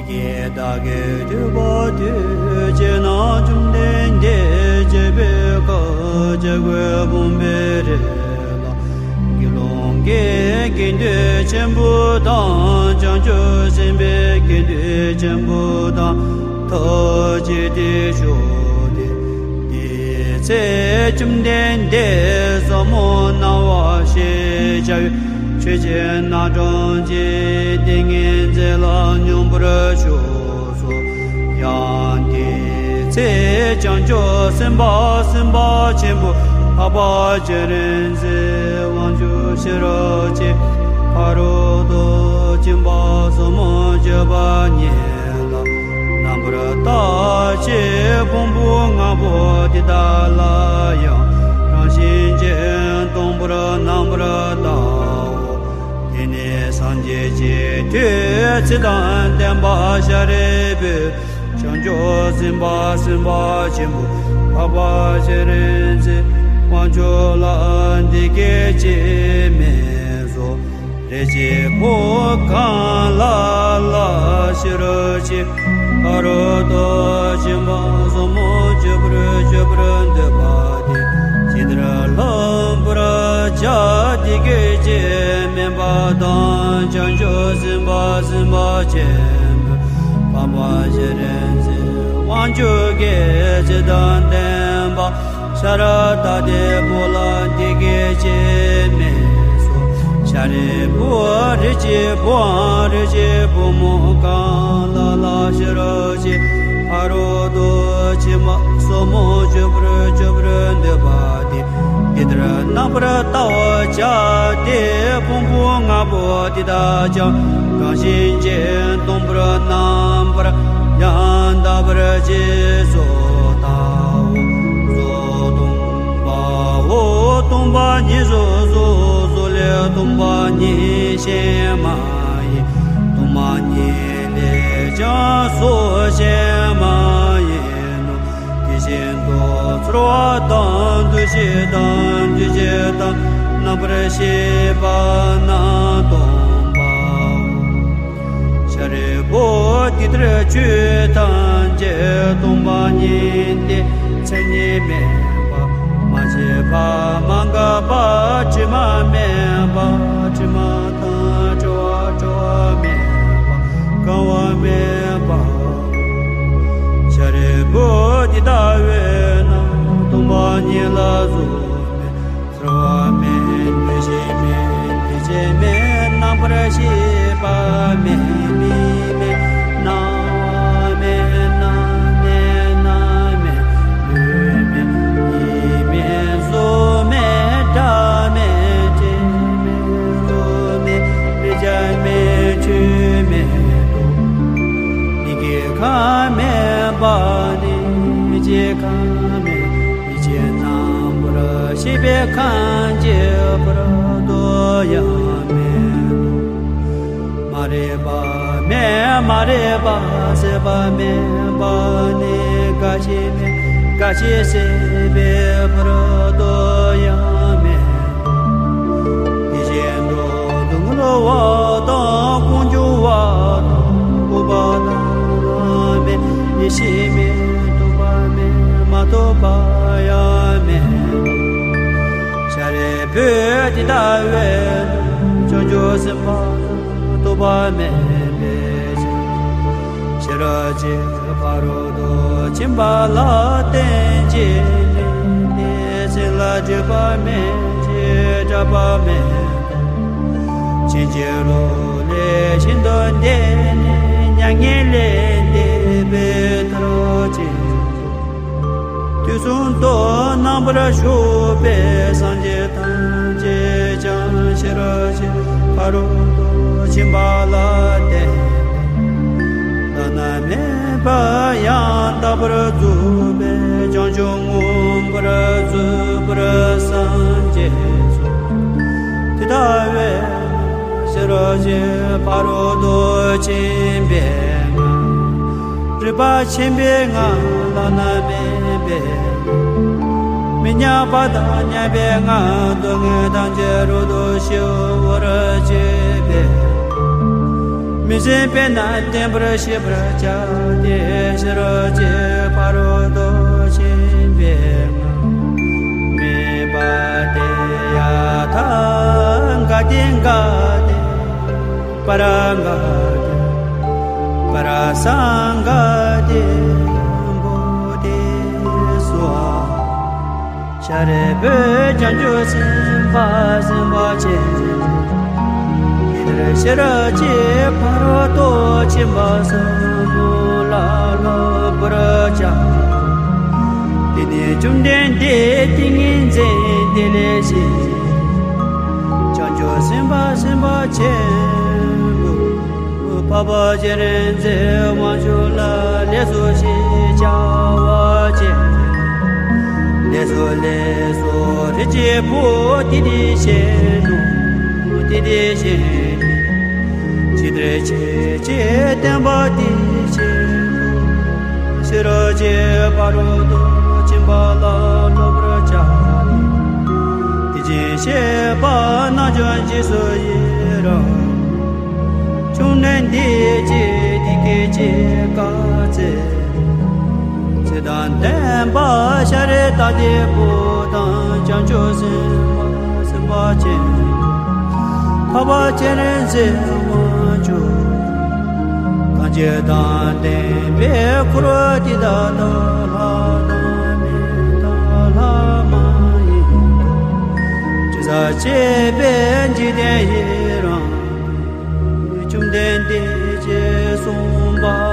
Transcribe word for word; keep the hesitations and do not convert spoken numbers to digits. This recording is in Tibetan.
བདག་གིས་ཐོས་པ་ཐོས་བྱས་ན། བཅོམ་ལྡན་འདས་རྒྱལ་པོའི་བཀའ་བྱ་རྒོད་ཕུང་པོའི་རི་ལ། དགེ་སློང་གི་དགེ་འདུན་ཆེན་པོ་དང་། བྱང་ཆུབ་སེམས་དཔའི་དགེ་འདུན་ཆེན་པོ་དང་། ཐུགས་རྗེ་དེ་ཤོག་དེ། དེའི་ཚེ་བཅོམ་ལྡན་འདས་ཟབ་མོ་སྣང་བ་ཞེས་བྱ་བའི་ཆོས་ཀྱི་རྣམ་གྲངས་ཀྱི་ཏིང་ངེ་འཛིན་ལ་སྙོམས་པར་ཕྱོགས་སོ། ཡང་དེའི་ཚེ་བྱང་ཆུབ་སེམས་དཔའ་སེམས་དཔའ་ཆེན་པོ་འཕགས་པ་སྤྱན་རས་གཟིགས་དབང་ཕྱུག་ཤེས་རབ་ཀྱི་ཕ་རོལ་ཏུ་ཕྱིན་པ་ཟབ་མོ་སྤྱོད་པ་ཉིད་ལ་རྣམ་པར་བལྟ་ཞིང་། ཕུང་པོ་ལྔ་པོ་དེ་དག་ལ་ཡང་རང་བཞིན་གྱིས་སྟོང་པར་རྣམ་པར་བལྟའོ། དེ་ནས་སངས་རྒྱས་ཀྱི་མཐུས་ཚེ་དང་ལྡན་པ་ཤཱ་རིའི་བུས་བྱང་ཆུབ་སེམས་དཔའ་སེམས་དཔའ་ཆེན་པོ་འཕགས་པ་སྤྱན་རས་གཟིགས་དབང་ཕྱུག་ལ་འདི་སྐད་ཅེས་སྨྲས་སོ། རིགས་ཀྱི་བུ་གང་ལ་ལ་ཤེས་རབ་ཀྱི་ཕ་རོལ་ཏུ་ཕྱིན་པ་ཟབ་མོ་སྤྱོད་པར་སྤྱོད་པར་འདོད་པ་དེས་ཇི་ལྟར་བསླབ་པར་བྱ། དེ་སྐད་ཅེས་སྨྲས་པ་དང་། བྱང་ཆུབ་སེམས་དཔའ་སེམས་དཔའ་ཆེན་པོ་འཕགས་པ་སྤྱན་རས་གཟིགས་དབང་ཕྱུག་གིས་ཚེ་དང་ལྡན་པ་ཤཱ་ར་དྭ་ཏིའི་བུ་ལ་འདི་སྐད་ཅེས་སྨྲས་སོ། ཤཱ་རིའི་བུ། རིགས་ཀྱི་བུའམ་རིགས་ཀྱི་བུ་མོ་གང་ལ་ལ་ཤེས་རབ་ཀྱི་ཕ་རོལ་ཏུ་ཕྱིན་པ་ཟབ་མོ་སྤྱོད་པར་སྤྱོད་པར་འདོད་པ་དེས་འདི་ལྟར་རྣམ་པར་བལྟ་བར་བྱ་སྟེ། ཕུང་པོ་ལྔ་པོ་དེ་དག་ཀྱང་རང་བཞིན་གྱིས་སྟོང་པར་རྣམ་པར་ཡང་དག་པར་བྱས་སོ། ལྟའོ། གཟུགས་སྟོང་པའོ། སྟོང་པ་ཉིད་གཟུགས་གཟུགས་གཟུགས་ལས་སྟོང་པ་ཉིད་གཞན་མ་ཡིན། སྟོང་པ་ཉིད་ལས་ཀྱང་གཟུགས་གཞན་མ་ཡིན་ནོ། དེ་བཞིན་དུ་ཚོར་བ་དང་། འདུ་ཤེས་དང་། འདུ་བྱེད་དང་། རྣམ་པར་ཤེས་པ་རྣམས་སྟོང་པའོ། ཤཱ་རིའི་བུ། དེ་ལྟར་ཆོས་ཐམས་ཅད་སྟོང་པ་ཉིད་དེ། མཚན་ཉིད་མེད་པ། མ་སྐྱེས་པ། མ་འགགས་པ། དྲི་མ་མེད་པ། དྲི་མ་དང་བྲལ་བ། བྲལ་བ་མེད་པ། གང་བ་མེད་པ། ཤཱ་རིའི་བུ། དེ་ལྟ་བས་ན་སྟོང་པ་ཉིད་ལ་གཟུགས་མེད། ཚོར་བ་མེད། འདུ་ཤེས་མེད། འདུ་བྱེད་མེད། རྣམ་པར་ཤེས་པ་མེད། མིག་མེད། རྣ་བ་མེད། སྣ་མེད། སྣ་མེད། ལུས་མེད། ཡིད་མེད། གཟུགས་མེད། སྒྲ་མེད། དྲི་མེད། རོ་མེད། རེག་བྱ་མེད། ཆོས་མེད་དོ། མིག་གི་ཁམས་མེད་པ་ནས་ལྕེའི་ཁམས་མེད། ཡིད་ཀྱི་རྣམ་པར་ཤེས་པའི་ཁམས་ཀྱི་བར་དུ་ཡང་མེད་དོ། མ་རིག་པ་མེད། མ་རིག་པ་སད་པ་མེད་པ་ནས་རྒ་ཤི་མེད། རྒ་ཤི་སད་པའི་བར་དུ་ཡང་མེད། དེ་བཞིན་དུ་སྡུག་བསྔལ་བ་དང་། ཀུན་འབྱུང་བ་དང་། ལྐུགས་པ་དང་མེད། ཡེ་ཤེས་མེད། ཐོབ་པ་མེད། མ་ཐོབ་པ་ཡང་མེད། ཤཱ་རིའི་བུ། དེ་ལྟ་བས་ན་བྱང་ཆུབ་སེམས་དཔའ་རྣམས་ཐོབ་པ་མེད་པའི་ཕྱིར། ཤེས་རབ་ཀྱི་ཕ་རོལ་ཏུ་ཕྱིན་པ་ལ་བརྟེན་ཅིང་ནི། སེམས་ལ་སྒྲིབ་པ་མེད་ཅིང་། སྒྲིབ་པ་མེད་དོ། ཕྱིན་ཅི་ལོག་ལས་ཤིན་ཏུ་འདས་ནས། མྱ་ངན་ལས་འདས་པའི་མཐར་ཕྱིན་ཏོ། དུས་གསུམ་དུ་རྣམ་པར་བཞུགས་པའི་སངས་རྒྱས་ཐམས་ཅད་ཀྱང་ཤེས་རབ་ཀྱི་ཕ་རོལ་ཏུ་ཕྱིན་པ་ལ་བརྟེན་ཏེ། བླ་ན་མེད་པ་ཡང་དག་པར་རྫོགས་པའི་བྱང་ཆུབ་མངོན་པར་རྫོགས་པར་སངས་རྒྱས་སོ། དེ་ལྟ་བས་ཤེས་རབ་ཀྱི་ཕ་རོལ་ཏུ་ཕྱིན་པའི་ངང་། རིག་པ་ཆེན་པོའི་ངང་། བླ་ན་མེད་པའི་ངང་། མི་མཉམ་པ་དང་མཉམ་པའི་ངང་། སྡུག་བསྔལ་ཐམས་ཅད་རབ་ཏུ་ཞི་བར་བྱེད་པའི་ མི་ཟད་པས་ན་བརྟན་པར་བྱེད་པར་བྱ་སྟེ། ཕྱི་རོལ་གྱི་ཕ་རོལ་ཏུ་ཕྱིན་པའི་ངང་། སྨིན་པ་དེ་ཡ་ཐ་ག་ཏེ་ག་ཏེ་པ་ར་ག་ཏེ་པ་ར་སཾ་ག་ཏེ་བོ་དྷི་སྭཱ་ཧཱ། ཤཱ་རིའི་བུས་བྱང་ཆུབ་སེམས་དཔའ་སེམས་དཔའ་ཆེན་པོ་འདི་ལྟར་ཤེས་རབ་ཀྱི་ཕ་རོལ་ཏུ་ཕྱིན་པ་གསུམ་ལ་སློབ་པར་བྱ། དེ་ནས་བཅོམ་ལྡན་འདས་ཏིང་ངེ་འཛིན་དེ་ལས་བཞེངས་ཏེ། བྱང་ཆུབ་སེམས་དཔའ་སེམས་དཔའ་ཆེན་པོ་འཕགས་པ་སྤྱན་རས་གཟིགས་དབང་ཕྱུག་ལ་ལེགས་སོ་ཞེས་བྱ་བ་བྱས། ལེགས་སོ་ལེགས་སོ། རིགས་ཀྱི་བུ་དེ་འདྲའི་ཞིག་ནོ། དེ་འདྲའི་ཞིག་ནི་ཇི་ལྟར་ཁྱེད་ཀྱིས་བསྟན་པ་དེ་བཞིན་དུ། ཤེས་རབ་ཀྱི་ཕ་རོལ་ཏུ་ཕྱིན་པ་ལ་སློབ་པར་བྱ་སྟེ། དེ་བཞིན་གཤེགས་པ་རྣམས་ཀྱང་རྗེས་སུ་ཡི་རང་། བཅོམ་ལྡན་འདས་ཀྱིས་དེ་སྐད་ཅེས་བཀའ་སྩལ། ཚེ་དང་ལྡན་པ་ཤཱ་ར་དྭ་ཏིའི་བུ་དང་། བྱང་ཆུབ་སེམས་དཔའ་སེམས་དཔའ་ཆེན་པོ་འཕགས་པ་སྤྱན་རས་གཟིགས་དབང་ཕྱུག། ཐམས་ཅད་དང་ལྡན་པའི་འཁོར་དེ་དག་དང་། ལྷ་དང་མི་དང་ལྷ་མ་ཡིན་དང་། ཇི་ཙམ་གཤེགས་པའི་འཇིག་རྟེན་ཡི་རང་། བཅོམ་ལྡན་འདས་ཀྱིས་གསུངས་པ།